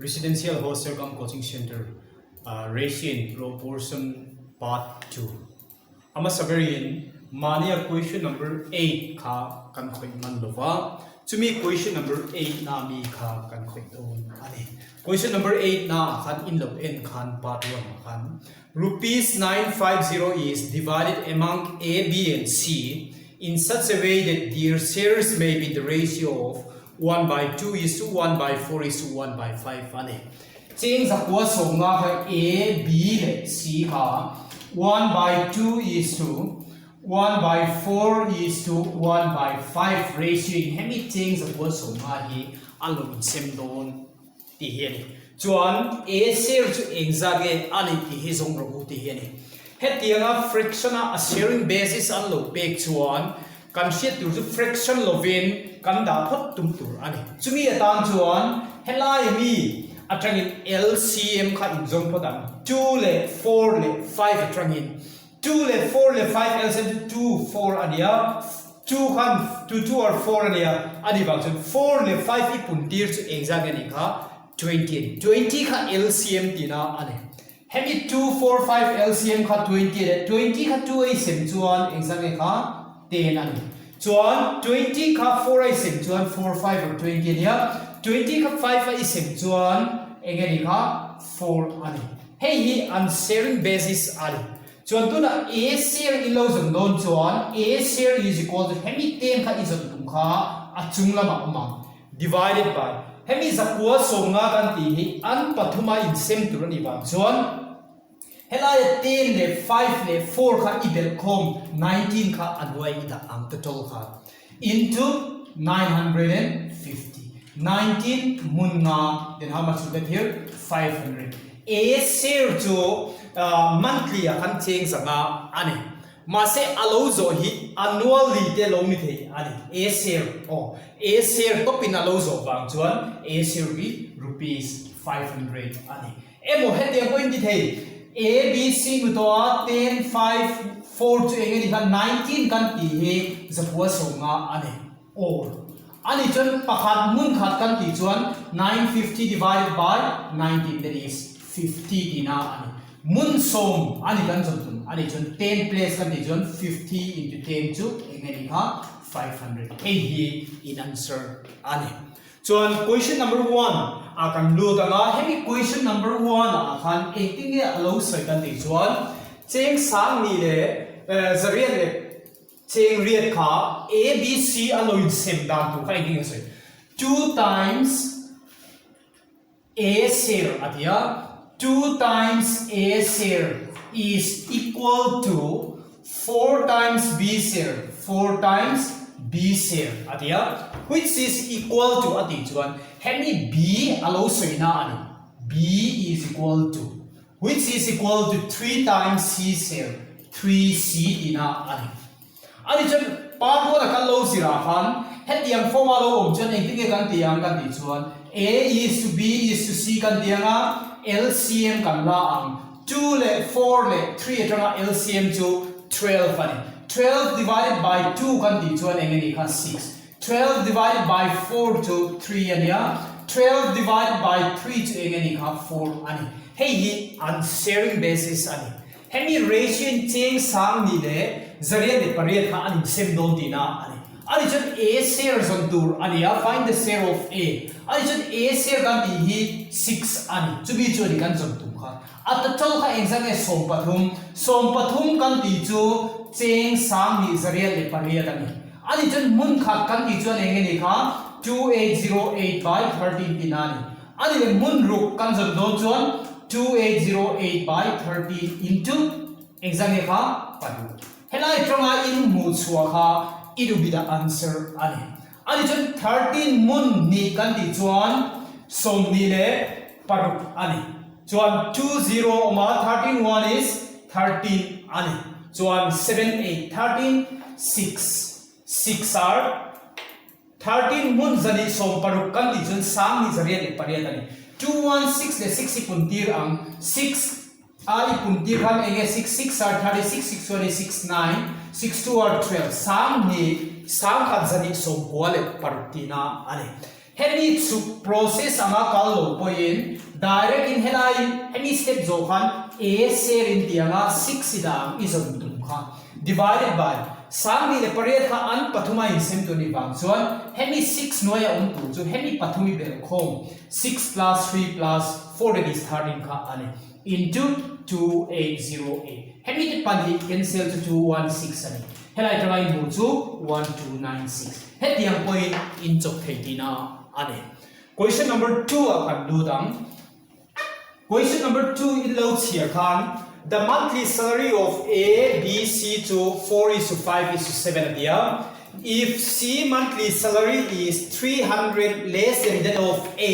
Residential Hostel cum Coaching Centre Racing Proportion Part 2 A hmasa berin mahnia question number 8 kha kan khawih man lova, chumi question number 8 na mi kha kan khawih dawn a ni. Question number 8 na ah khan in lo en khan part 1 ah khan Rupees 950 is divided among A, B and C in such a way that their shares may be the ratio of 1 by 2 is to 1 by 4 is to 1 by 5 a ni. Cheng zakua sawmnga kha A, B leh C kha 1 by 2 is to 1 by 4 is to 1 by 5 ratio in hemi cheng zakua sawmnga hi a lo insem dawn tih hi a ni. Chuan A share chu eng zat nge a ni tih hi zawng rawh u tih hi a ni. Hetianga fraction a a sharing basis an lo pek chuan kan hriat tur chu fraction lovin kan dah phawt tum tur a ni. Chumi atan chuan helai mi atangin LCM kha inzawm phawt ang. 2 leh 4 leh 5 atangin 2 leh 4 leh 5 LCM chu 2, 4 a ni a. 2 khan 2, 2 or 4 a nia, a nih vang chuan 4 leh 5 i pun tir chu eng zat nge nih kha? 20 a ni. 20 kha LCM tihna a ni. Hemi 2, 4, 5 LCM kha 20 a ni a, 20 kha 2 a i sem chuan eng zat nge kha? 10 a ni. Chuan 20 kha 4 a i sem chuan 4, 5 or 20 a nia, 20 kha 5 a i sem chuan eng nge nih kha? 4 a ni. Hei hi an sharing basis a ni. Chuan tunah A share i lo zawn dawn chuan A share is equal to hemi ten kha i zawn tum kha a chung lamah awm ang, divided by hemi zakua sawmnga kan tih hi an pathuma insem tur a nih vang chuan helaia ten leh 5 leh 4 kha i belh khawm 19 kha a hnuai i dah ang total kha into 950 19 hmun nga then how much you get here 500 A share chu monthly ah khan cheng zanga a ni mahse a lo zawh hi annually te lo ni thei a ni A share aw A share tawpin a lo zawh vang chuan A share hi rupees 500 a ni Emaw hetiang pawh in ti thei, A, B, C mu tawh a, 10, 5, 4 chu eng nge ni kha 19 kan tih hi zakhua sawmnga a ni. Or, a nih chuan pakhat hmun khat kan tih chuan 950 divided by 19 that is 50 tihna a ni. Hmun sawm a ni kan zawn tum a nih chuan 10 place kan tih chuan 50 into 10 chu eng nge ni kha 500. Hei hi in answer a ni. Chuan question number one ah kan lut ang a, hemi question number one ah khan engtin nge a lo sawi kan tih chuan cheng sang ni leh zariat leh cheng riat kha A B C a lo insem dan tur kha engtin nge a sawi? 2 times A share a ti a, 2 times A share is equal to 4 times B share, 4 times B share a ti a, which is equal to a tih chuan hemi B a lo sawi na a ni, B is equal to which is equal to 3 times C share, 3C tihna a ni. A ni chuan part one a kan lo zir ah khan hetiang form a lo awm chuan engtin nge kan ti ang kan tih chuan A is to B is to C kan ti ang a, LCM kan la ang. 2 leh 4 leh 3 atanga LCM chu 12 a ni. 12 divided by 2 kan tih chuan eng nge ni kha 6. 12 divided by 4 chu 3 a nia, 12 divided by 3 chu eng nge ni kha 4 a ni. Hei hi an sharing basis a ni. Hemi ratio-in cheng sang ni leh 808 kha an insem dawn tihna a ni. Ani chuan A share zawn tur a ni a, find the share of A. Ani chuan A share kan tih hi 6 a ni, chumi chu a ni kan zawn tum kha. A total kha engzah nge 13? 13 kan tih chu cheng sang ni 808 a ni. Ani chuan hmun khat kan tih chuan eng nge ni kha 2808 by 13 tihna a ni. A ni leh hmun ruk kan zawn dawn chuan 2808 by 13 into engzah nge kha paruk. Helai tanga in hmuh chhuah kha it will be the answer a ni. A ni chuan 13 hmun hnih kan tih chuan 26 a ni. Chuan 2 zero awm a 13 one is 13 a ni. Chuan 7 8 13 6 6 are 13 hmun 116 kan tih chuan 1808 a ni. 2 1 6 leh 6 i pun tir ang. 6 a i pun tir khan eng nge 6 6 are 36 6 1 i 6 9 6 2 are 12 106 tihna a ni. Hemi chhuk process anga kal lo pawhin direct in helai hemi step zawh khan A share in tih anga 6 i dah ang i zawn tum kha divided by 18 kha an pathuma insem tur nih vang chuan hemi 6 hnuaia awm tur chu hemi pathum i belh khawm 6 plus 3 plus 4 that is 13 kha a ni into 2808 hemi te pahnih cancel chu 216 a ni helai tanga i hmuh chu 1296. Hetiang pawhin in chawp thei tihna a ni. Question number 2 ah kan lut ang. Question number 2 in lo chhiar khan the monthly salary of A, B, C chu 4 is to 5 is to 7 a ti a. If C monthly salary is 300 less than that of A,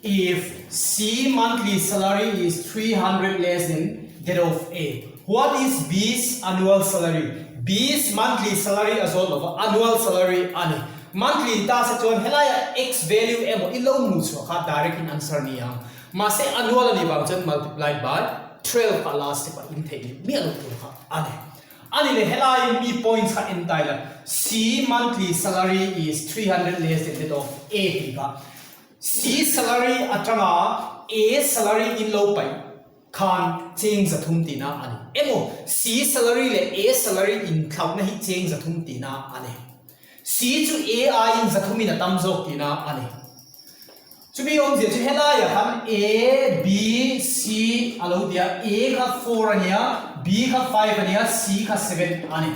If C monthly salary is 300 less than that of A, what is B's annual salary? B's monthly salary a zawt lova, annual salary a ni. Monthly ni ta se chuan helaiah x value emaw i lo hmuh chhuah kha direct in answer ni ang. Mahse annual a nih vang chuan multiplied by 12 kha last step ah in theih leh miah loh tur kha a ni. A ni leh helaiin mi points kha en ta ila, C monthly salary is 300 less than that of A tih kha. C salary atanga A salary in lo paih khan cheng 300 tihna a ni. Emaw, C salary leh A salary inthlauhna hi cheng 300 tihna a ni. C chu A aiin 300 in a tam zawk tihna a ni. Chumi awmzia chu helaiah khan A, B, C a lo ti a, A kha 4 a nia, B kha 5 a nia, C kha 7 a ni.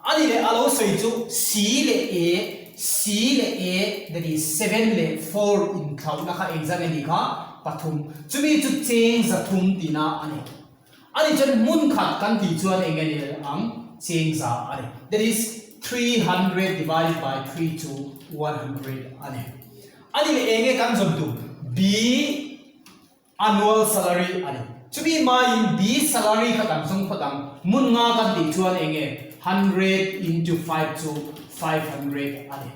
A ni leh a lo sawi chu C leh A, C leh A that is 7 leh 4 inthlauhna kha engzah nge ni kha? Pathum. Chumi chu cheng 300 tihna a ni. A ni chuan hmun khat kan tih chuan eng nge ni ang? Cheng za a ni. That is 300 divided by 3 chu 100 a ni. A ni leh eng nge kan zawn tum? B. Annual salary a ni. Chumi hmain B salary kha kan zawng phawt ang. Hmun nga kan tih chuan eng nge? 100 into 5 chu 500 a ni.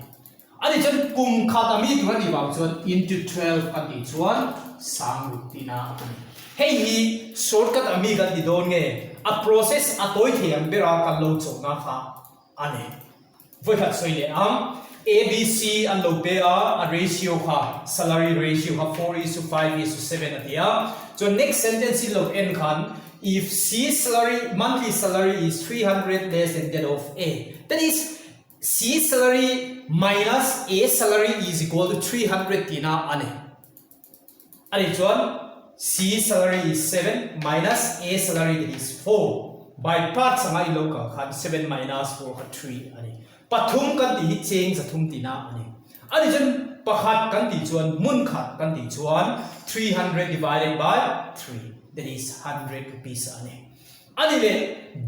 A nih chuan kum khat a mi tur a nih vang chuan into 12 kan tih chuan 6000 tihna a ni. Hei hi shortcut a mi kan ti dawn nge? A process a tawi thei ang bera kan lo chawhna kha a ni. Vawikhat sawi leh ang, ABC an lo pe a, a ratio kha, salary ratio kha 4 is to 5 is to 7 a ti a. Chuan next sentence hi lo en khan, if C salary, monthly salary is 300 less than that of A, that is C salary minus A salary is equal to 300 tihna a ni. A nih chuan C salary is 7 minus A salary that is 4 by parts anga i lo kal khan 7 minus 4 kha 3 a ni. Pathum kan tih hi cheng 300 tihna a ni. A nih chuan pakhat kan tih chuan hmun khat kan tih chuan 300 divided by 3 that is 100 rupees a ni. A ni leh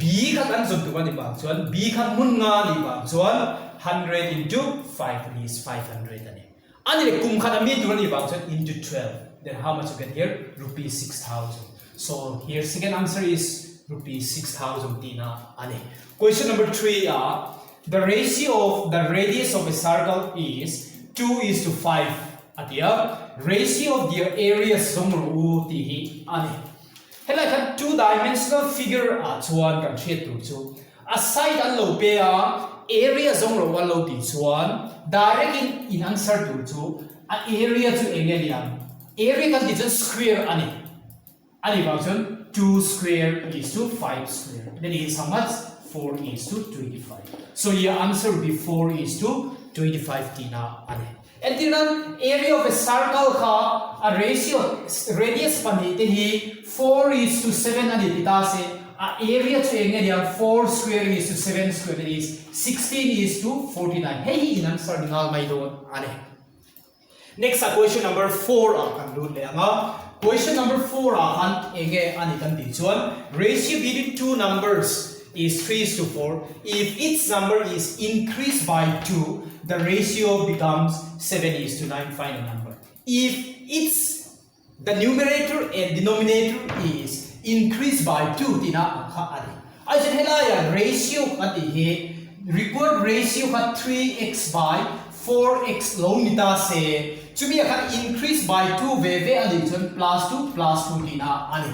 B kha kan zawt tuk a ni vang chuan B kha hmun nga a nih vang chuan 100 into 5 that is 500 a ni. A ni leh kum khat a mi tur a nih vang chuan into 12 then how much you get here rupees 6000 so here second answer is rupees 6000 tihna a ni. Question number 3 ah the ratio of the radius of a circle is 2 is to 5 a ti a ratio of their areas zawng rawh u tih hi a ni. Helai khan two dimensional figure ah chuan kan hriat tur chu A side an lo pe a, area zawng lo an lo tih chuan direct in in answer tur chu a area chu eng nge ni ang? Area kan tih chuan square a ni. A nih vang chuan 2 square is to 5 square that is how much? 4 is to 25. So your answer will be 4 is to 25 tihna a ni. Entirnan area of a circle kha a ratio, radius pahnih te hi 4 is to 7 a ni ti ta se, a area chu eng nge niang 4 square is to 7 square that is 16 is to 49 hei hi in answer ni nghal mai dawn a ni. Next ah question number 4 ah kan lut leh ang a, question number 4 ah khan eng nge a ni kan tih chuan ratio between two numbers is 3 is to 4, if its number is increased by 2, the ratio becomes 7 is to 9, find the number. If its the numerator and denominator is increased by 2 tihna ang kha a ni. A chuan helaia ratio kha tih hi required ratio kha 3x by 4x lo ni ta se, chumi ah khan increase by 2 ve ve a nih chuan plus 2 plus 2 tihna a ni.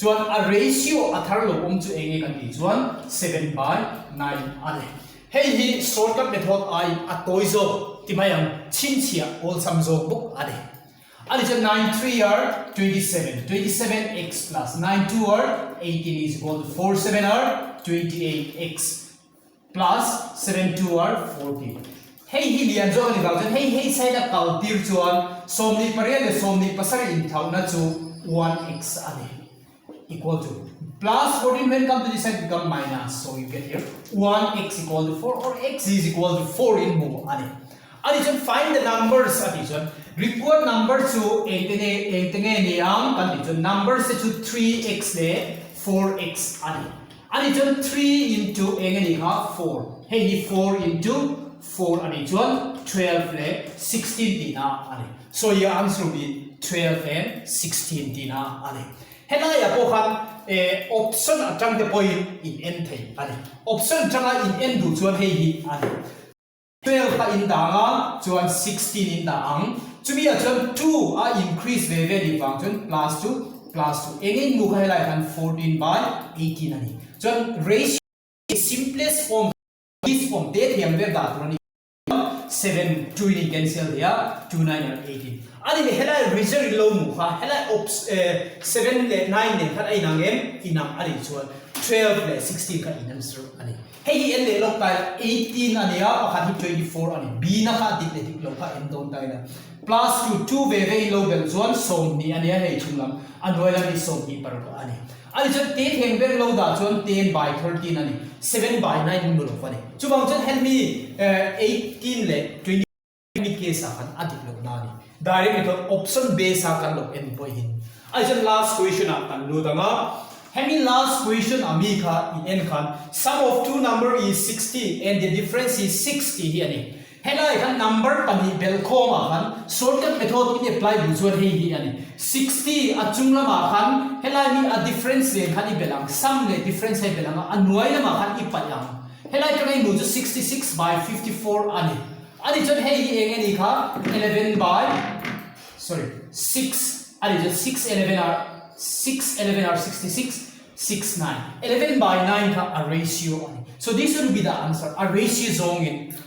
Chuan a ratio a thar lo awm chu eng nge kan tih chuan 7 by 9 a ni. Hei hi shortcut method aiin a tawi zawk. ti mai ang, chhinchhiah awlsam zawk bawk a ni. A ni chuan 9 3 are 27, 27 x plus 9 2 are 18 is equal to 4 7 are 28 x plus 7 2 are 14. Hei hi lian zawk a ni vang chuan hei hei side a kal tir chuan 28 leh 27 inthlauhna chu 1 x a ni. Equal to plus 14 when come to this side become minus, so you get here 1x equal to 4 or x is equal to 4 in mu a ni. A ni chuan find the numbers a tih chuan required number chu engte nge engte nge ni ang kan tih chuan numbers te chu 3x leh 4x a ni. A ni chuan 3 into eng a nih kha 4 hei hi 4 into 4 a nih chuan 12 leh 16 tihna a ni. So your answer will be 12 and 16 tihna a ni. Helaiah pawh khan eh option atang te pawhin in en thei a ni. Option atanga in en duh chuan hei hi a ni. 12 kha in dah ang a, chuan 16 in dah ang. Chumi ah chuan 2 a increase ve ve nih vang chuan plus chu plus 2. Eng eng hmu kha helaiah khan 14 by 18 a ni. Chuan ratio simplest form this form te thiam ber dah tur a ni. 7 2 in in cancel thei a, 2 9 or 18. A ni leh helai result in lo hmuh kha helai ops 7 leh 9 nen khan a inang em? Inang a nih chuan 12 leh 16 kha in answer a ni. Hei hi en leh lawk ta ila 18 a nia pakhat hi 24 a ni. B na kha a dik leh dik lo kha en dawn ta ila plus 2 2 ve ve in lo belh chuan 20 a nia hei chhung lam a hnuai lam hi 26 a ni. A ni chuan te theng ber lo dah chuan 10 by 13 a ni, 7 by 9 in mu lo a ni. Chuvang chuan hemi 18 leh 20 mi case ah khan a dik loh na a ni. Direct method option base a kan lo en pawh hin. A ni chuan last question ah kan lut ang a, hemi last question a mi kha in en khan sum of two number is 60 and the difference is 6 tih hi a ni. Helai khan number pahnih belhkhawm ah khan shortcut method in apply duh chuan hei hi a ni. 60 a chung lamah khan helai mi a difference nen khan i belh ang, sum leh difference a i belh ang a, a hnuai lamah khan i paih ang. Helai tanga i hmuh chu 66 by 54 a ni. A nih chuan hei hi eng a nih kha 11 by sorry 6 a nih chuan 6 11 are 6 11 are 66 6 9 11 by 9 kha a ratio a ni. So this will be the answer a ratio zawngin.